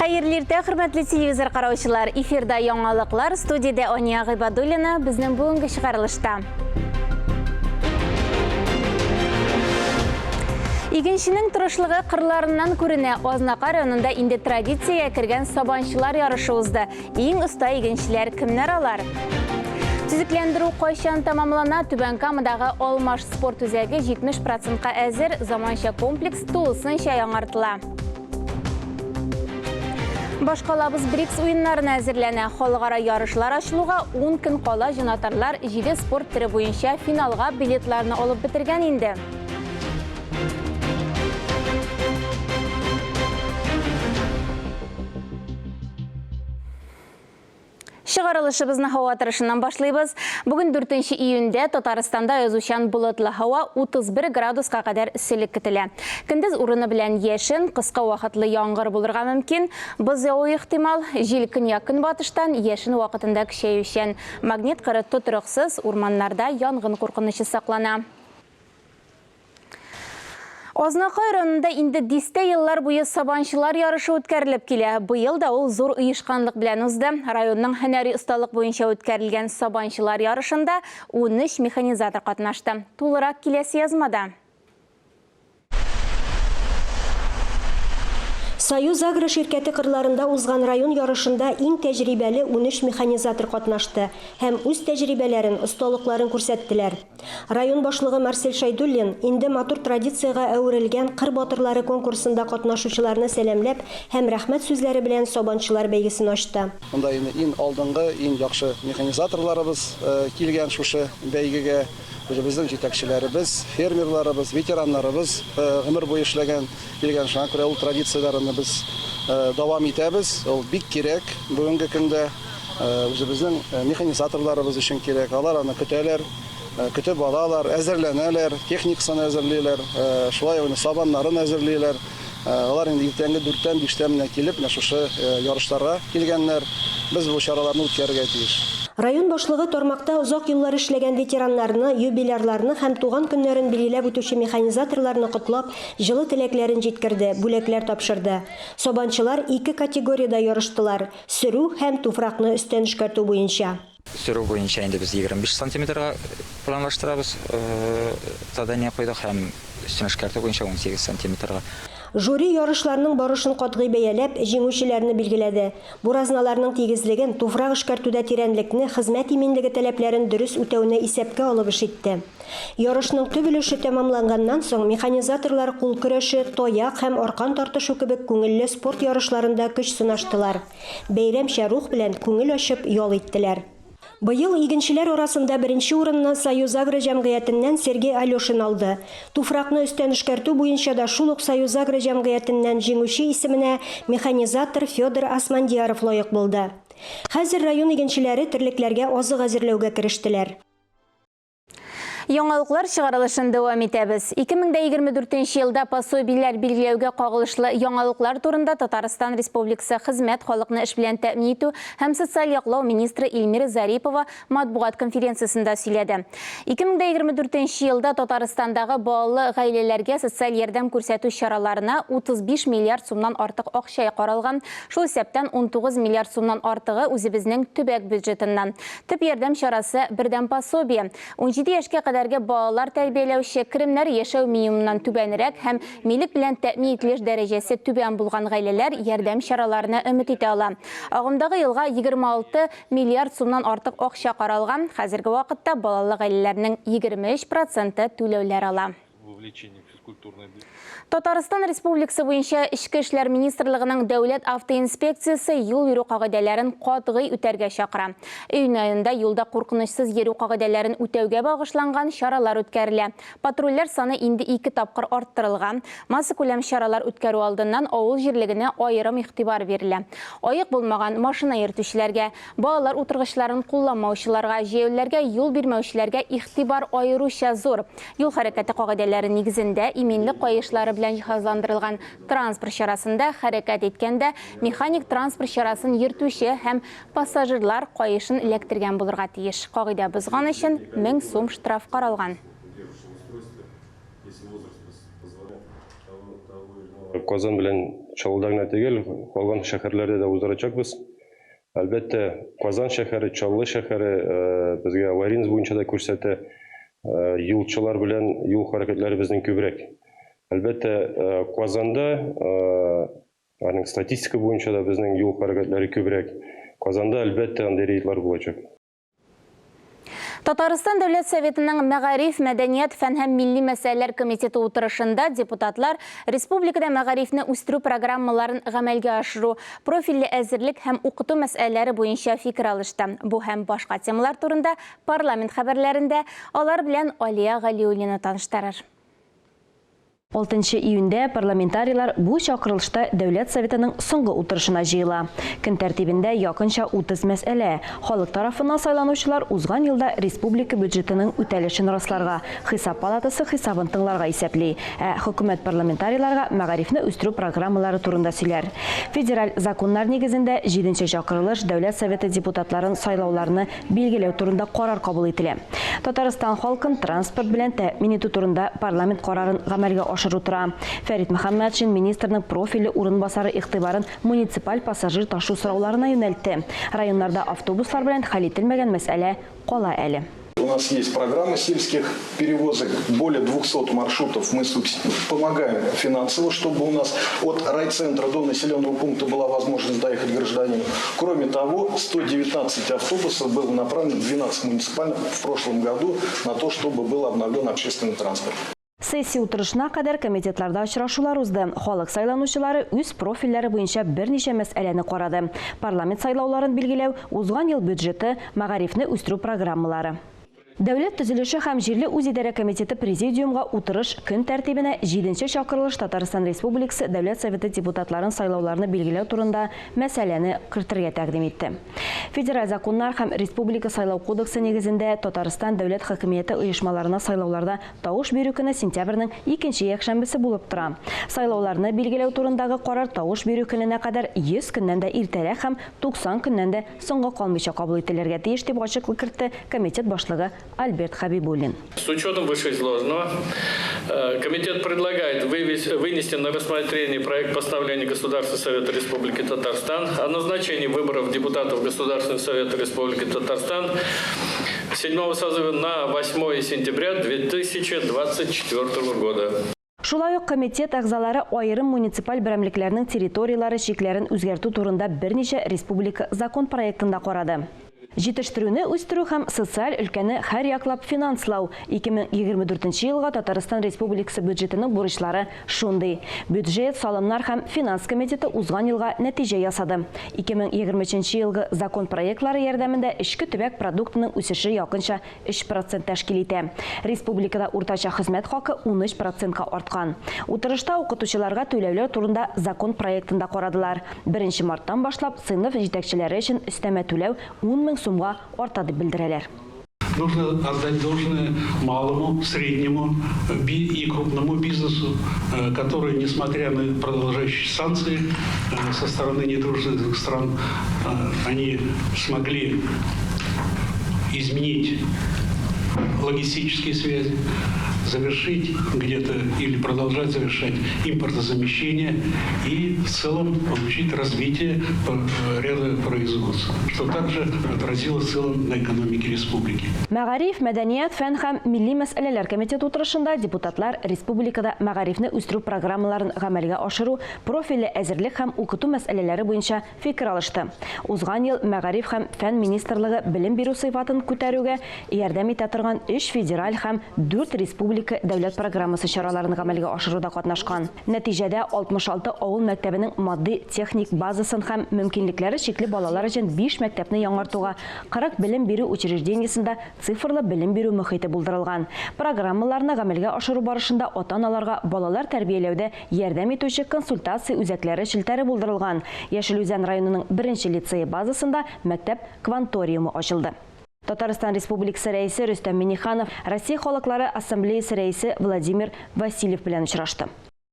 Хәерле иртә, хөрмәтле телевизор караучылар. Эфирда яңалыклар, студиядә Ания Гыйбадуллина, безнең бүгенге чыгарылышта. Игенченең тырышлыгы кырларыннан күренә. Азнакай районында инде традициягә кергән сабанчылар ярышы узды. Иң оста игенчеләр кемнәр алар? Төзекләндерү кайчан тәмамлана? Түбән Камадагы Алмаш спорт үзәге 70 процентка әзер, заманча комплекс тулысынча яңартыла. Башкалабыз БРИКС уеннарына әзерләнә. Халыкара ярышлар ачылуга 10 көн кала җанатарлар 7 спорт төре буенча финалга билетларны алып бетергән инде. Чыгарылышыбызны һава торышыннан башлыйбыз. Бүген 4 июньдә Татарстанда язучан болытлы һава 31 градуска кадәр эсселек көтелә. Көндез урыны белән яшен, кыска вакытлы яңгыр булырга мөмкин. Боз явуы ихтимал. Җил көньяк-көнбатыштан, яшен вакытында көчәючән. Магнит кыры тотрыксыз, урманнарда янгын куркынычы саклана. Азнакай районында инде дистә еллар буе сабанчылар ярышы үткәрелеп килә. Быел да ул зур оешканлык белән узды. Районның һөнәри осталык буенча үткәрелгән сабанчылар ярышында 13 механизатор катнашты. Тулырак киләсе язмада. Союз-Агро ширкәте кырларында узган район ярышында иң тәҗрибәле 13 механизатор катнашты һәм үз тәҗрибәләрен, осталыкларын күрсәттеләр. Район башлыгы Марсель Шәйдуллин инде матур традициягә әверелгән Кыр батырлары конкурсында катнашучыларны сәламләп һәм рәхмәт сүзләре белән сабанчылар бәйгесен ачты. Монда инде иң алдынгы, иң яхшы механизаторларыбыз килгән шушы бәйгегә. Үзебезнең җитәкчеләребез, фермерларыбыз, ветераннарыбыз гомер буе эшләгән, килгән. Шуңа күрә ул традицияләрне без дәвам итәбез. Ул бик кирәк бүгенге көндә. Үзебезнең механизаторларыбыз өчен кирәк. Алар аны көтәләр, көтеп алалар, әзерләнәләр, техникасын әзерлиләр, шулай ук сабаннарын әзерлиләр. Алар инде иртәнге дүрттән, биштән менә килеп, менә шушы ярышларга килгәннәр. Без бу чараларны үткәрергә тиеш. Район башлыгы тармакта озак еллар эшләгән ветераннарны, юбилярларны һәм туган көннәрен билгеләп үтүче механизаторларны котлап, җылы теләкләрен җиткерде, бүләкләр тапшырды. Сабанчылар ике категориядә ярыштылар. Сөрү һәм туфракны өстән эшкәртү буенча. Сөрү буенча инде без 25 сантиметрга планлаштырабыз, задание куйдык һәм өстән эшкәртү буенча 18 сантиметрга. Жюри ярышларның барышын катгый бәяләп, җиңүчеләрне билгеләде. Буразналарның тигезлеген, туфрак эшкәртүдә тирәнлекне, хезмәт иминлеге таләпләрен дөрес үтәүне исәпкә алып эш итте. Ярышның төп өлеше тәмамланганнан соң, механизаторлар кул көрәше, таяк һәм аркан тартышу кебек күңелле спорт ярышларында көч сынаштылар. Бәйрәмчә рух белән күңел ачып ял иттеләр. Быел игенчеләр арасында беренче урынны Союзагро җәмгыятеннән Сергей Алешин алды. Туфракны өстән эшкәртү буенча да шул ук Союзагро җәмгыятеннән җиңүче исеменә механизатор Федор Асмандияров лаек булды. Хәзер район игенчеләре терлекләргә азык әзерләүгә керештеләр. Яңалыклар чыгарылышын дәвам итәбез. 2024 елда пособиеләр билгеләүгә кагылышлы яңалыклар турында Татарстан Республикасы Хезмәт, халыкны эш белән тәэмин итү һәм социаль яклау министры Эльмира Зарипова матбугат конференциясендә сөйләде. 2024 елда Татарстандагы балалы гаиләләргә социаль ярдәм күрсәтү чараларына 35 миллиард сумнан артык акча каралган, шул исәптән 19 миллиард сумнан артыгы үзебезнең төбәк бюджетыннан. Төп ярдәм чарасы, бердәм пособие. 17 яшькә кадәрге балалар тәрбияләүче, керемнәре яшәү минимумыннан түбәнрәк һәм милек белән тәэмин ителеш дәрәҗәсе түбән булган гаиләләр ярдәм чараларына өмет итә ала. Агымдагы елга 26 миллиард сумнан артык акча каралган. Хәзерге вакытта балалы гаиләләрнең 23 проценты түләүләр ала. Татарстан Республикасы буенча Эчке эшләр министрлыгының Дәүләт автоинспекциясе юл йөрү кагыйдәләрен катгый үтәргә чакыра. Июнь аенда юлда куркынычсыз йөрү кагыйдәләрен үтәүгә багышланган чаралар үткәрелә. Патрульләр саны инде ике тапкыр арттырылган. Массакүләм чаралар үткәрү алдыннан авыл җирлегенә аерым игътибар бирелә. Аек булмаган машина йөртүчеләргә, Балалар утыргычларын кулланмаучыларга, җәяүлеләргә юл бирмәүчеләргә игътибар аеруча зур. Юл хәрәкәте кагыйдәләре нигезендә, иминлек каешлары белән җиһазландырылган транспорт чарасында хәрәкәт иткәндә механик транспорт чарасын йөртүче һәм пассажирлар каешын эләктергән булырга тиеш. Кагыйдә бозган өчен 1000 сум штраф каралган. Казан белән Чаллыда гына түгел, калган шәһәрләрдә дә уздырачакбыз. Әлбәттә, Казан шәһәре, Чаллы шәһәре безгә аварийность буенча да күрсәтә. Юлчылар белән юл хәрәкәтләре безнең күбрәк. Әлбәттә, Казанда аның статистика буенча да безнең юл хәрәкәтләре күбрәк. Казанда, әлбәттә, андый рейдлар булачак. Татарстан Дәүләт Советының Мәгариф, мәдәният, фән һәм милли мәсьәләләр комитеты утырышында депутатлар республикада мәгарифне үстерү программаларын гамәлгә ашыру, профильле әзерлек һәм укыту мәсьәләләре буенча фикер алышты. Бу һәм башка темалар турында парламент хәбәрләрендә алар белән Алия Галиуллина таныштырыр. Алтынчы июньдә парламентарийлар бу чакырылышта Дәүләт Советының соңгы утырышына җыела. Көн тәртибендә якынча 30 мәсьәлә. Халык тарафыннан сайланучылар узган елда республика бюджетының үтәлешен расларга, Хисап палатасы хисабын тыңларга исәпли. Ә хөкүмәт парламентарийларга мәгарифне үстерү программалары турында сөйләр. Федераль законнар нигезендә җиденче чакырылыш Дәүләт Советы депутатларын сайлауларны билгеләү турында карар кабул ителә. Татарстан халкын транспорт белән тәэмин итү турында парламент карарын гамәлгә ашыру тора. Фәрит Мөхәммәтшин министрның профильле урынбасары игътибарын муниципаль пассажир ташу сорауларына юнәлтте. Районнарда автобуслар белән хәл ителмәгән мәсьәлә кала әле. У нас есть программа сельских перевозок, более 200 маршрутов мы помогаем финансово, чтобы у нас от райцентра до населенного пункта была возможность доехать гражданину. Кроме того, 119 автобусов было направлено, 12 муниципальных в прошлом году на то, чтобы был обновлен общественный транспорт. Сессия утырышына кадәр комитетларда очрашулар узды. Халык сайланучылары үз профильләре буенча берничә мәсьәләне карады. Парламент сайлауларын билгеләү, узган ел бюджеты, мәгарифне үстерү программалары. Дәүләт төзелеше һәм җирле үзидарә комитеты президиумга утырыш көн тәртибенә җиденче чакырылыш Татарстан Республикасы Дәүләт Советы депутатларын сайлауларны билгеләү турында мәсьәләне кертергә тәкъдим итте. Федераль законнар һәм республика Сайлау кодексы нигезендә Татарстан дәүләт хакимияте оешмаларына сайлауларда тавыш бирү көне сентябрьнең икенче якшәмбесе булып тора. Сайлауларны билгеләү турындагы карар тавыш бирү көненә кадәр 100 көннән дә иртәрәк һәм 90 көннән дә соңга калмыйча кабул ителергә тиеш, дип ачыклык кертте комитет башлыгы Альберт Хәбибуллин. С учетом вышеизложенного, комитет предлагает вынести на рассмотрение проект постановления Государственного совета Республики Татарстан о назначении выборов депутатов Государственного совета Республики Татарстан седьмого созыва на 8 сентября 2024 года. Шулай ук комитет әгъзалары аерым муниципаль берәмлекләрнең территорияләре чикләрен үзгәртү турында берничә республика закон проектын да карады. Җитештерүне үстерү һәм социаль өлкәне һәрьяклап финанслау, 2024 нче елга Татарстан Республикасы бюджетының бурычлары шундый. Бюджет, салымнар һәм финанс комитеты узган елга нәтиҗә ясады. 2023 нче елгы закон проектлары ярдәмендә эчке төбәк продуктының үсеше якынча 3 процент тәшкил итә. Республикада уртача хезмәт хакы 13 процентка арткан. Утырышта укытучыларга түләүләр турында закон проектын да карадылар. Беренче марттан башлап сыйныф җитәкчеләре өчен өстәмә түләү 10 мең сумга арта дип белдерәләр. Нужно отдать должное малому, среднему и крупному бизнесу, который, несмотря на продолжающиеся санкции со стороны недружественных стран, они смогли изменить логистические связи, завершить где-то или продолжать завершать импортозамещение и в целом получить развитие ряда производств, что также отразилось в целом на экономике республики. Мәгариф, мәдәният, фән һәм милли мәсьәләләр комитеты утырышында депутатлар республикада мәгарифне үстерү программаларын гамәлгә ашыру, профильле әзерлек һәм укыту мәсьәләләре буенча фикер алышты. Узган ел Мәгариф һәм фән министрлыгы белем бирү сыйфатын күтәрүгә ярдәм итә торган өч федераль һәм дүрт республика дәүләт программасы чараларын гамәлгә ашыруда катнашкан. Нәтиҗәдә, 66 авыл мәктәбенең матди-техник базасын һәм мөмкинлекләре чикле балалар өчен биш мәктәпне яңартуга, 40 белем бирү учреждениесендә цифрлы белем бирү мохите булдырылган. Программаларны гамәлгә ашыру барышында ата-аналарга балалар тәрбияләүдә ярдәм итүче консультация үзәкләре челтәре булдырылган. Яшел Үзән районының беренче лицее базасында мәктәп кванториумы ачылды. Татарстан Республикасы Рәисе Рөстәм Миңнеханов Россия халыклары ассамблеясе рәисе Владимир Васильев белән очрашты.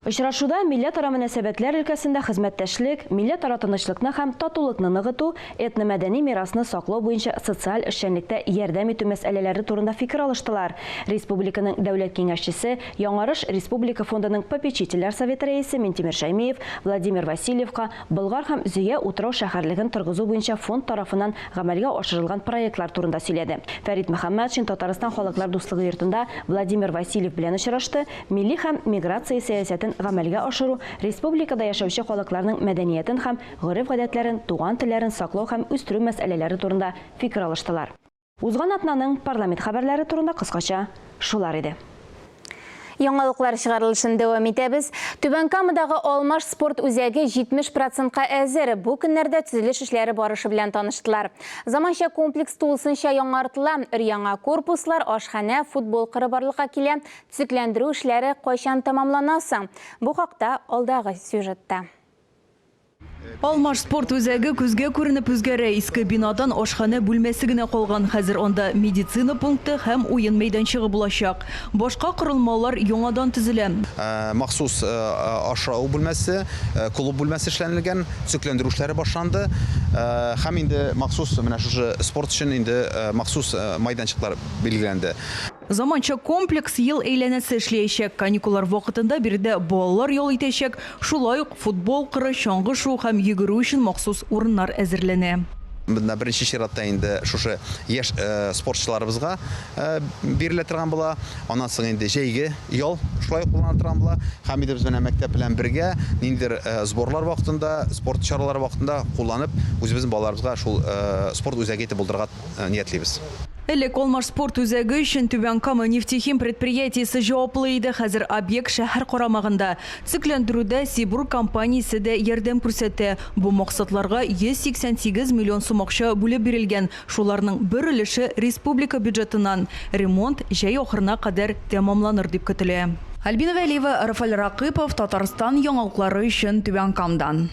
Очрашуда милләтара мөнәсәбәтләр өлкәсендә хезмәттәшлек, милләтара тынычлыкны һәм татулыкны ныгыту, этномәдәни мирасны саклау буенча социаль эшчәнлектә ярдәм итү мәсьәләләре турында фикер алыштылар. Республиканың Дәүләт Киңәшчесе, Яңарыш республика фондының попечительләр советы рәисе Минтимер Шәймиев Владимир Васильевка Болгар һәм Зөя утрау-шәһәрлеген торгызу буенча фонд тарафыннан гамәлгә ашырылган проектлар турында сөйләде. Фәрит Мөхәммәтшин Татарстан Халыклар дуслыгы йортында Владимир Васильев белән очрашты, милли һәм миграция сәясәтен гамәлгә ашыру, республикада яшәүче халыкларның мәдәниятен һәм гореф-гадәтләрен, туган телләрен саклау һәм үстерү мәсьәләләре турында фикер алыштылар. Узган атнаның парламент хәбәрләре турында кыскача шулар иде. Яңалыклар чыгарылышын дәвам итәбез. Түбән Камадагы Алмаш спорт үзәге 70 процентка әзер. Бу көннәрдә төзелеш эшләре барышы белән таныштылар. Заманча комплекс тулысынча яңартыла. Өр-яңа корпуслар, ашханә, футбол кыры барлыкка килә. Төзекләндерү эшләре кайчан тәмамлана соң? Бу хакта алдагы сюжетта. Алмаш спорт үзәге күзгә күренеп үзгәрә. Иске бинадан ашханә бүлмәсе генә калган. Хәзер анда медицина пункты һәм уен мәйданчыгы булачак. Башка корылмалар яңадан төзелә. Махсус ашау бүлмәсе, клуб бүлмәсе эшләнелгән, төзекләндерү эшләре башланды. Һәм инде махсус менә шушы спорт өчен инде махсус майданчыклар билгеләнде. Заманча комплекс ел әйләнәсе эшләячәк. Каникуллар вакытында биредә балалар ял итәчәк, шулай ук футбол кыры, чаңгы шуу һәм йөгерү өчен махсус урыннар әзерләнә. Монда беренче чиратта инде шушы яшь спортчыларыбызга бирелә торган була. Аннан соң инде җәйге ял шулай ук куллана торган була. Һәм инде без менә мәктәп белән бергә ниндидер сборлар вакытында, спорт чаралары вакытында кулланып, үзебезнең балаларыбызга шул спорт үзәге итеп булдырырга ниятлибез. Элек Алмаш спорт үзәге өчен Түбән Кама нефтехим предприятиесе җаваплы иде, хәзер объект шәһәр карамагында. Төзекләндерүдә Сибур компаниясе дә ярдәм күрсәтә. Бу максатларга 188 миллион сум акча бүлеп бирелгән, шуларның бер өлеше республика бюджетыннан. Ремонт җәй ахырына кадәр тәмамланыр дип көтелә. Альбина Вәлиева, Рафаль Ракыпов, Татарстан яңалыклары өчен Түбән Камадан.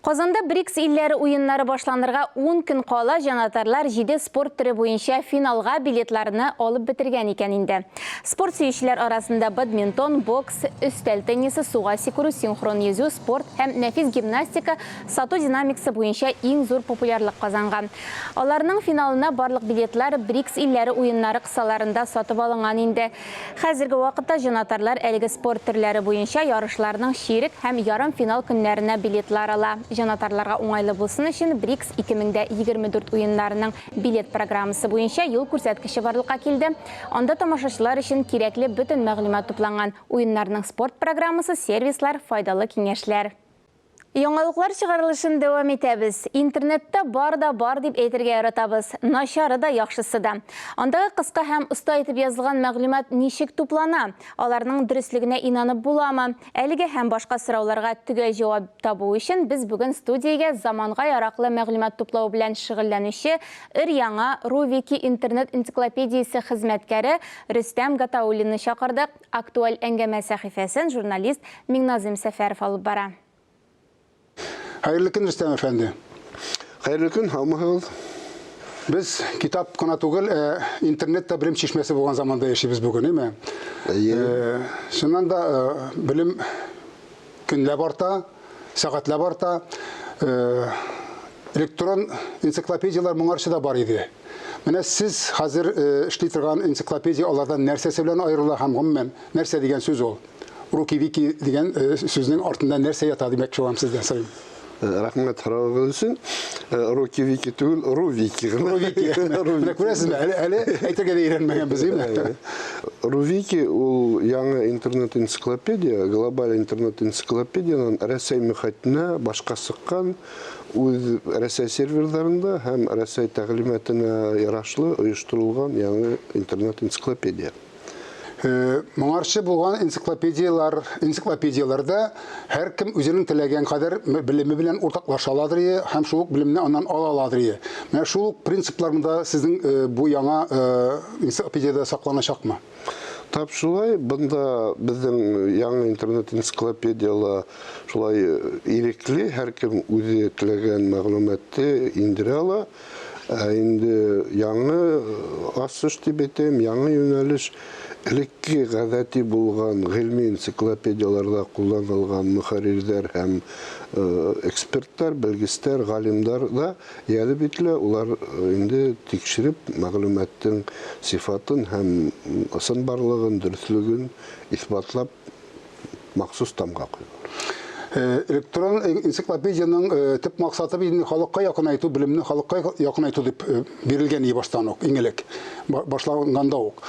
Казанда БРИКС илләре уеннары башланырга ун көн кала җанатарлар җиде спорт төре буенча финалга билетларны алып бетергән икән инде. Спорт сөючеләр арасында бадминтон, бокс, өстәл теннисы, суга сикерү, синхрон йөзү, спорт һәм нәфис гимнастика, сату динамикасы буенча иң зур популярлык казанган. Аларның финалына барлык билетлар БРИКС илләре уеннары кысаларында сатып алынган инде. Хәзерге вакытта җанатарлар әлеге спорт төрләре буенча ярышларның чирек һәм ярымфинал көннәренә билетлар ала. Җанатарларга уңайлы булсын өчен БРИКС 2024 уеннарының билет программасы буенча юл күрсәткече барлыкка килде. Анда тамашачылар өчен кирәкле бөтен мәгълүмат тупланган, уеннарның спорт программасы, сервислар, файдалы киңәшләр. Яңалыклар чыгарылышын дәвам итәбез. Интернетта бар да бар дип әйтергә яратабыз. Начары да, яхшысы да. Андагы кыска һәм оста итеп язылган мәгълүмат ничек туплана? Аларның дөреслегенә инанып буламы? Әлеге һәм башка сорауларга төгәл җавап табу өчен без бүген студиягә заманга яраклы мәгълүмат туплау белән шөгыльләнүче өр-яңа РуВики интернет-энциклопедиясе хезмәткәре Рөстәм Гатауллинны чакырдык. Актуаль әңгәмә сәхифәсен журналист Миңназыйм Сәфәров алып бара. Хәерле көн, Рөстәм әфәнде. Хәерле көн, һаумыһыгыз. Без китап кына түгел, ә интернет та белем чишмәсе булган заманда яшибез бүген, әйме? Әйе. Чыннан да белем көнләп арта, сәгатьләп арта. Электрон энциклопедияләр моңарчы да бар иде. Менә сез хәзер эшли торган энциклопедия алардан нәрсәсе белән аерыла һәм гомумән нәрсә дигән сүз ул? Руки-вики дигән сүзнең артында нәрсә ята димәкче булам сездән сорыйм. Рәхмәт соравыгыз өчен. Руки-вики түгел, Рувики гына. Рувики. Менә күрәсезме, әле, әле әйтергә дә өйрәнмәгәнбез, әйеме? Рувики ул яңа интернет-энциклопедия, глобаль интернет-энциклопедиянең Рәсәй мөхитенә башка сыккан үз Рәсәй серверларында һәм Рәсәй тәгълиматына ярашлы оештырылган яңа интернет-энциклопедия. Моңарчы булган энциклопедияләр, энциклопедияләрдә һәркем үзенең теләгән кадәр белеме белән уртаклаша аладыр ие һәм шул ук белемне аннан ала аладыр ие. Менә шул ук принциплар монда сезнең бу яңа энциклопедиядә сакланачакмы? Тап шулай, бында безнең яңа интернет-энциклопедиялә шулай ирекле, һәркем үзе теләгән мәгълүматны индерә ала. Ә инде яңа асыш дип әйтәм, яңа юнәлеш Элекке гадәти булган гыйльми энциклопедияләрдә кулланылган мөхәррирләр һәм экспертлар, белгечләр, галимнәр да җәлеп ителә, улар инде тикшереп, мәгълүматның сыйфатын һәм ысынбарлыгын, дөреслеген исбатлап, махсус тамга куялар. Электрон энциклопедиянең төп максаты бит инде халыкка якынайту, белемне халыкка якынайту дип бирелгән иде баштан ук, иң элек, башланганда ук.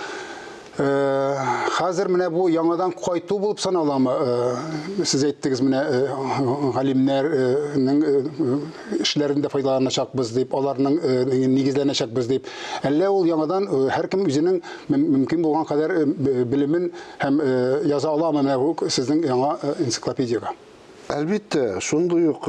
Хәзер менә бу яңадан кайту булып саналамы? Сез әйттегез менә галимнәрнең эшләрендә файдаланачакбыз дип, аларның нигезләнәчәкбез дип. Әллә ул яңадан һәркем үзенең мөмкин булган кадәр белемен Һәм яза аламы менә бу сезнең яңа энциклопедиягә? Әлбиттә, шундый ук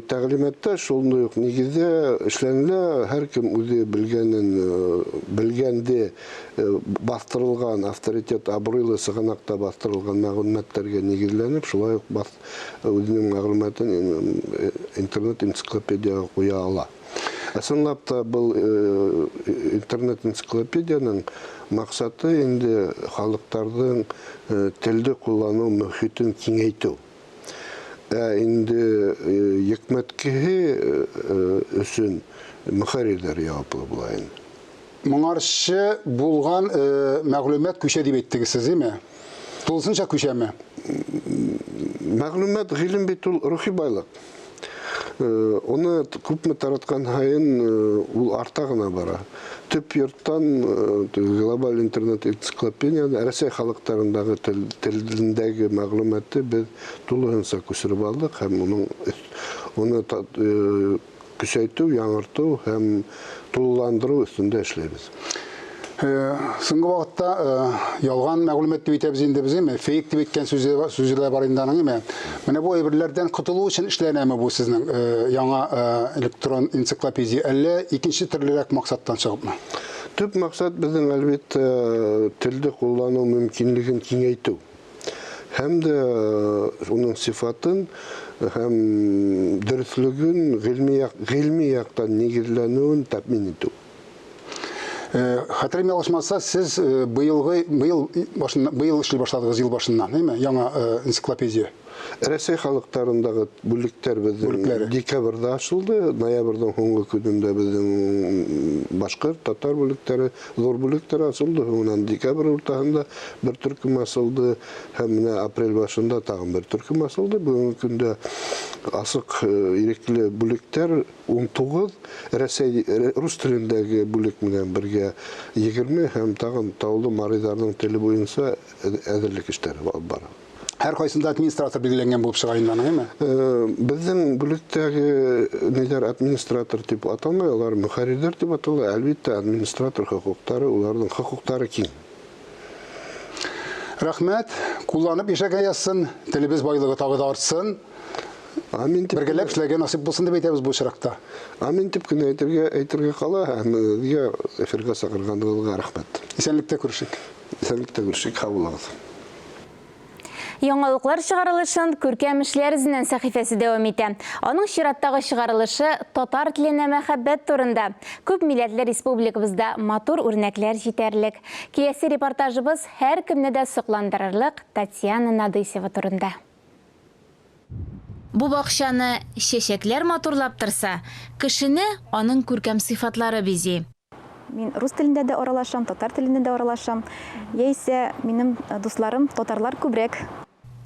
тәгълиматта, шундый ук нигездә эшләнелә. Һәркем үзе белгәнен, белгәнде бастырылган, авторитет, абруйлы сыганакта бастырылган мәгълүматларга нигезләнеп, шулай ук үзенең мәгълүматын интернет-энциклопедиягә куя ала. Ә чынлап та был интернет-энциклопедиянең максаты инде халыктарның телде куллану мөхитен киңәйтү. Ә инде йөкмәткеһе өчен мөхәррирләр җаваплы була инде. Моңарчы булган мәгълүмат күчә дип әйттегез сез, әйме? Тулысынча күчәме? Мәгълүмат, гыйлем бит ул рухи байлык. Оны күпме тараткан һаен ул арта гына бара. Төп йорттан глобаль интернет энциклопедияне Рәсәй халыкларындагы телендәге мәгълүматны без тулысынча күчереп алдык һәм моның оны Көчәйтү, яңарту һәм тулыландыру өстендә эшлибез. Соңгы вакытта ялган мәгълүмат дип әйтәбез инде без, әйме? Фейк дип әйткән сүзе, сүзе дә бар инде аның, әйме? Менә бу әйберләрдән котылу өчен эшләнәме бу сезнең яңа электрон энциклопедия, әллә икенче төрлерәк максаттан чыгыпмы? Төп максат безнең, әлбәттә, телне куллану мөмкинлеген киңәйтү. Һәм дә уның сыйфатын һәм дөреслеген гыйльми як, гыйльми яктан нигезләнүен тәэмин итү. Хәтерем ялгышмаса, сез быелгы, быел башыннан, быел эшли башладыгыз ел башыннан, әйме? Яңа энциклопедия. Рәсәй халыкларындагы бүлектәр безнең декабрьдә ачылды, ноябрьнең соңгы көнендә безнең башкорт, татар бүлектәре, зур бүлектәр ачылды, соңыннан декабрь уртасында бер төркем ачылды һәм менә апрель башында тагын бер төркем ачылды. Бүгенге көндә асык ирекле бүлектәр 19, Рәсәй рус телендәге бүлек белән бергә 20 һәм тагын таулы мариларның теле буенча әзерлек эшләре алып бара. Һәркайсында администратор билгеләнгән булып чыга инде аның, әйме? Безнең бүлектәге ниләр администратор дип аталмый, алар мөхәррирләр дип атала. Әлбәттә, администратор хокуклары, уларның хокуклары киң. Рәхмәт. Кулланып яшәргә язсын, телебез байлыгы тагы да артсын. Амин дип. Бергәләп эшләргә насыйп булсын дип әйтәбез бу очракта. Амин дип кенә әйтергә, әйтергә кала һәм сезгә эфирга чакырганыгызга рәхмәт. Исәнлектә күрешик. Исәнлектә күрешик, һау булыгыз. Яңалыклар чыгарылышын Күркәм эшләр эзеннән сәхифәсе дәвам итә. Аның чираттагы чыгарылышы татар теленә мәхәббәт турында. Күп милләтле республикабызда матур үрнәкләр җитәрлек. Киләсе репортажыбыз һәркемне дә сокландырырлык Татьяна Надысева турында. Бу бакчаны чәчәкләр матурлап торса, кешене аның күркәм сыйфатлары бизи. Мин рус телендә дә аралашам, татар телендә дә аралашам. Яисә минем дусларым татарлар күбрәк.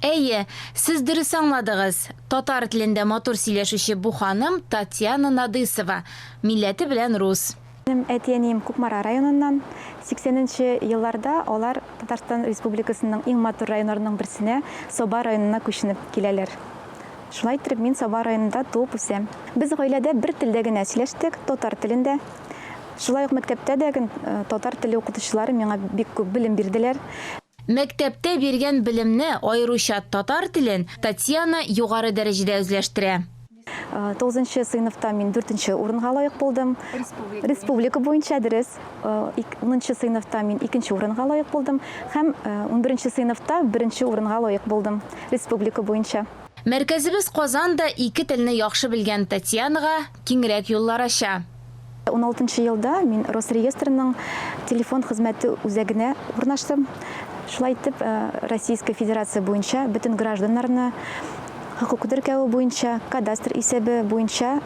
Әйе, сез дөрес аңладыгыз. Татар телендә матур сөйләшүче бу ханым Татьяна Надысова. Милләте белән рус. Минем әти-әнием Кукмара районыннан. 80 нче елларда алар Татарстан Республикасының иң матур районнарының берсенә, Саба районына күченеп киләләр. Шулай иттереп, мин Саба районында туып үсәм. Без гаиләдә бер телдә генә сөйләштек, татар телендә. Шулай ук мәктәптә дә татар теле укытучылары миңа бик күп белем бирделәр. Мәктәптә биргән белемне, аеруча татар телен, Татьяна югары дәрәҗәдә үзләштерә. Тугызынчы сыйныфта мин дүртенче урынга лаек булдым. Республика буенча, дөрес. Унынчы сыйныфта мин икенче урынга лаек булдым һәм унберенче сыйныфта беренче урынга лаек булдым республика буенча. Мәркәзебез Казан да ике телне яхшы белгән Татьянага киңрәк юллар ача. Уналтынчы елда мин Росреестрның телефон хезмәте үзәгенә урнаштым. Шулай итеп, Российская Федерация буенча бөтен гражданнарны хокук теркәве буенча, кадастр исәбе буенча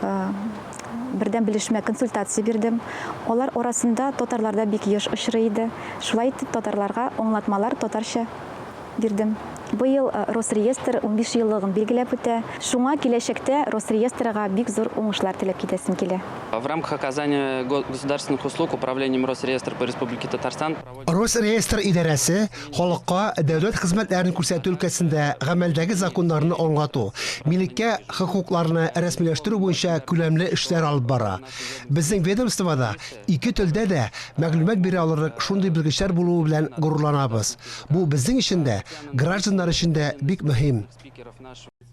бердәм белешмә, консультация бирдем. Алар арасында татарлар да бик еш очрый иде. Шулай итеп, татарларга аңлатмалар татарча бирдем. Быел Росреестр 15 еллыгын билгеләп үтә. Шуңа киләчәктә Росреестрга бик зур уңышлар теләп китәсем килә. В рамках оказания государственных услуг Управлением Росреестра по Республике Татарстан Росреестр идарәсе халыкка дәүләт хезмәтләрен күрсәтү өлкәсендә гамәлдәге законнарны аңлату, милеккә хокукларны рәсмиләштерү буенча күләмле эшләр алып бара. Безнең ведомствода ике телдә дә мәгълүмат бирә алырлык шундый белгечләр булуы белән горурланабыз. Бу безнең өчен дә, гражданнар өчен дә бик мөһим.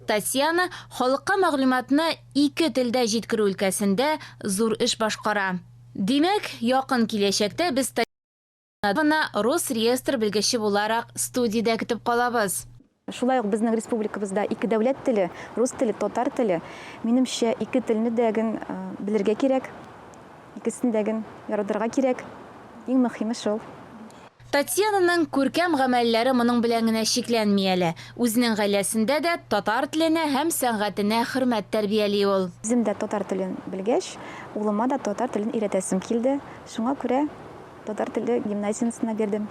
Татьяна халыкка мәгълүматны ике телдә җиткерү өлкәсендә зур эш башкара. Димәк, якын киләчәктә без Татьянаны Росреестр белгече буларак студиядә көтеп калабыз. Шулай ук безнең республикабызда ике дәүләт теле, рус теле, татар теле. Минемчә, ике телне дә ген белергә кирәк, икесен дә ген яратырга кирәк. Иң мөхиме шул. Татьянаның күркәм гамәлләре моның белән генә чикләнми әле. Үзенең гаиләсендә дә татар теленә һәм сәнгатенә хөрмәт тәрбияли ул. Үзем дә татар телен белгәч, улыма да татар телен өйрәтәсем килде. Шуңа күрә Татар теле гимназиясенә бирдем.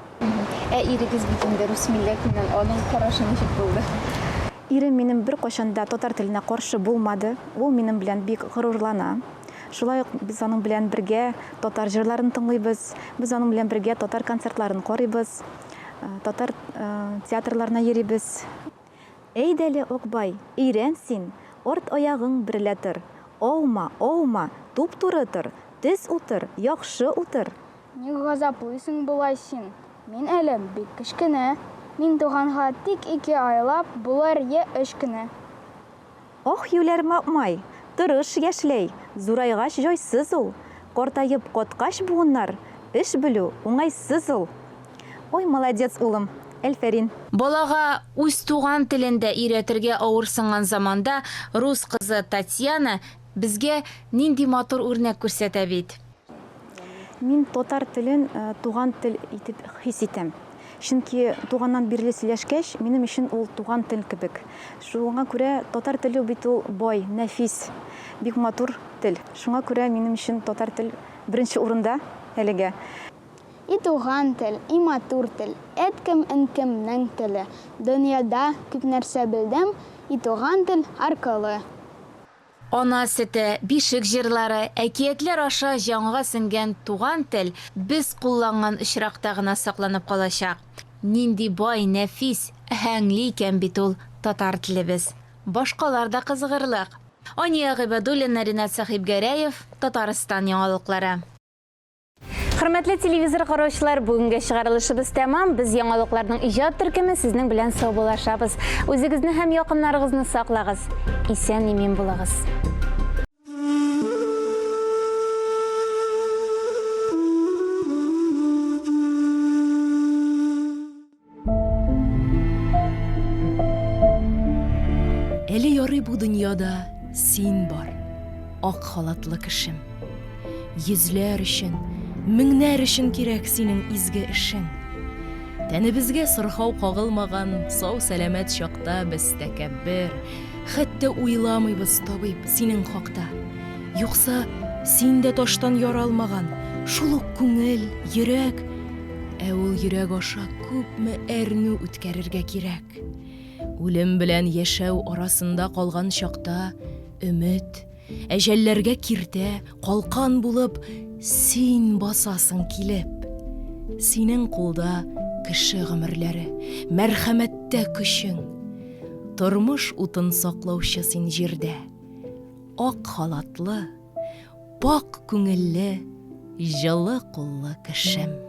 Ә ирегез бит инде рус милләтеннән, аның карашы ничек булды? Ирем минем беркайчан да татар теленә каршы булмады. Ул минем белән бик горурлана. Шулай ук без аның белән бергә татар җырларын тыңлыйбыз, без аның белән бергә татар концертларын карыйбыз, татар театрларына йөрибез. Әйдәле, Акбай, өйрән син, арт аягың берлә тор. Аума, аума, туп-туры тор, төз утыр, яхшы утыр. Ник газаплыйсың болай син? Мин әле бик кечкенә. Мин туганга тик ике айлап булыр йә өч кенә. Ах, юләр маэмай, тырыш яшьләй, зурайгач җайсыз ул, картаеп каткач буыннар, эш белү уңайсыз ул. Ой, молодец, улым, әлфәрин. Балага үз туган телен дә өйрәтергә авырсынган заманда рус кызы Татьяна безгә нинди матур үрнәк күрсәтә бит. Мин татар телен туган тел итеп хис итәм. Чөнки туганнан бирле сөйләшкәч, минем өчен ул туган тел кебек. Шуңа күрә татар теле бит ул бай, нәфис, бик матур тел. Шуңа күрә минем өчен татар тел беренче урында әлегә. И туган тел, и матур тел, әткәм-әнкәмнең теле. Дөньяда күп нәрсә белдем, и туган тел аркылы. Ана сөте, бишек җырлары, әкиятләр аша җанга сеңгән туган тел без кулланган очракта гына сакланып калачак. Нинди бай, нәфис, аһәңле икән бит ул татар телебез. Башкалар да кызыгырлык. Ания Гыйбадуллина, Ринат Сәхибгәрәев, Татарстан яңалыклары. Хөрмәтле телевизор караучылар, бүгенге чыгарылышыбыз тәмам. Без яңалыкларның иҗат төркеме сезнең белән саубуллашабыз. Үзегезне һәм якыннарыгызны саклагыз. Исән-имин булыгыз. Әле ярый бу дөньяда син бар, ак халатлы кешем. Йөзләр өчен, меңнәр өчен кирәк синең изге эшең. Тәнебезгә сырхау кагылмаган сау-сәламәт чакта без тәкәббер, хәтта уйламыйбыз, табиб, синең хакта. Юкса, син дә таштан яралмаган, шул ук күңел, йөрәк, Ә ул йөрәк аша күпме әрнү үткәрергә кирәк. Үлем белән яшәү арасында калган чакта өмет, әҗәлләргә киртә, калкан булып, син басасың килеп. Синең кулда кеше гомерләре, мәрхәмәттә көчең. Тормыш утын саклаучы син җирдә. Ак халатлы, Пакь күңелле, җылы куллы кешем.